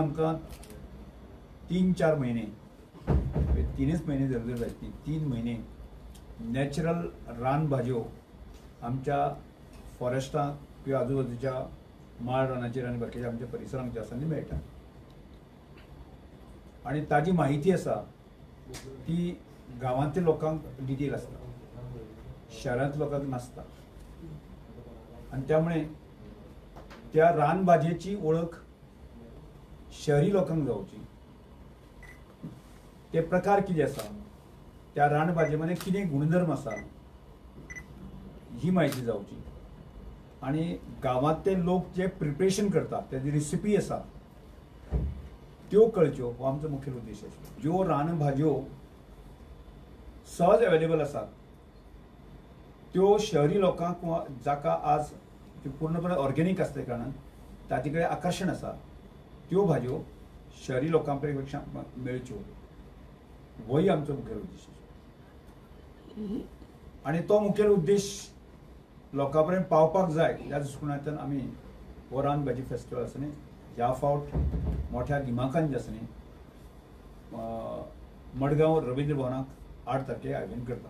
आमकां 3-4 म्हयने, 3च म्हयने जर जाय, 3 म्हयने नॅचरल रान भाजयो आमच्या फॉरेस्टांत किंवा आजूबाजूच्या माळ रानाचेर आनी बाकीच्या आमच्या परिसरांत जे आसा ती मेळटा आनी ताजी म्हायती आसा ती गांवांतल्या लोकांक डिटेल आसता, शहरांतल्या लोकांक नासता. आनी त्यामुळे त्या रानभाजयेची वळख शहरी लोकांक जावची, ते प्रकार कितें आसा, त्या रानभाजये मदें कितें गुणधर्म आसा ही म्हायती जावची आनी गांवांतले लोक जे प्रिपरेशन करतात तेजी रेसिपी आसा त्यो कळच्यो, हो आमचो मुखेल उद्देश आशिल्लो. ज्यो रानभाजयो सहज अवेलेबल आसात त्यो शहरी लोकांक जाका आज त्यो पूर्णपणे ऑर्गेनीक आसल्या कारणान ताचे कडेन आकर्शण आसा त्यो भाजयो शहरी लोकां पेक्षा मेळच्यो, होय आमचो मुखेल उद्देश. आनी तो मुखेल उद्देश लोकां पर्यंत पावपाक जाय ह्या दृश्टिकोनांतल्यान आमी हो रानभाजी फेस्टिवल आसा न्ही ह्या फावट मोठ्या दिमाखान जे आसा न्ही मडगांव रवींद्र भवनाक 8 तारखेक आयोजन करता.